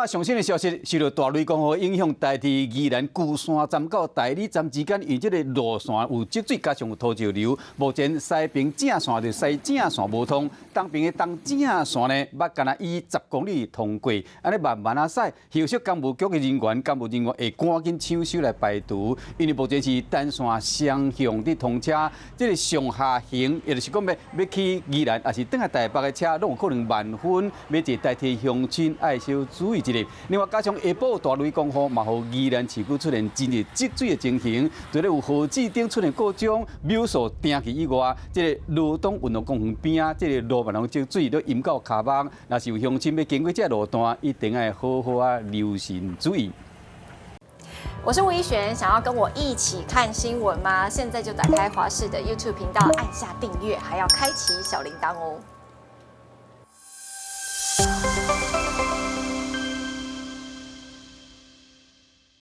這馬上新的消息，受到大雷公雨影響，台鐵宜蘭龜山站到大里站之間，因這个路線有積水，加上有土石流，目前西爿正線就西正線無通，東爿的東正線呢，欲干焦以10公里通過，按呢慢慢仔駛。後續工務局的人員、工務人員會趕緊搶修來排除，因為目前是單線雙向佇通車，這个上下行，也就是講欲欲去宜蘭，抑是轉來台北的車，攏有可能慢分，欲坐台鐵鄉親愛小注意一下。另外，加上下晡大雷公雨，嘛予宜蘭市區出現真濟積水的情形，除了有號誌燈出現故障、秒數停去以外，這个羅東運動公園邊仔，這个路嘛攏積水，都淹到跤目。若是有鄉親欲經過這个路段，一定愛好好仔留神注意。我是吳怡璇，想要跟我一起看新聞嗎？現在就打開華視的 YouTube 頻道，按下訂閱，還要開啟小鈴鐺哦。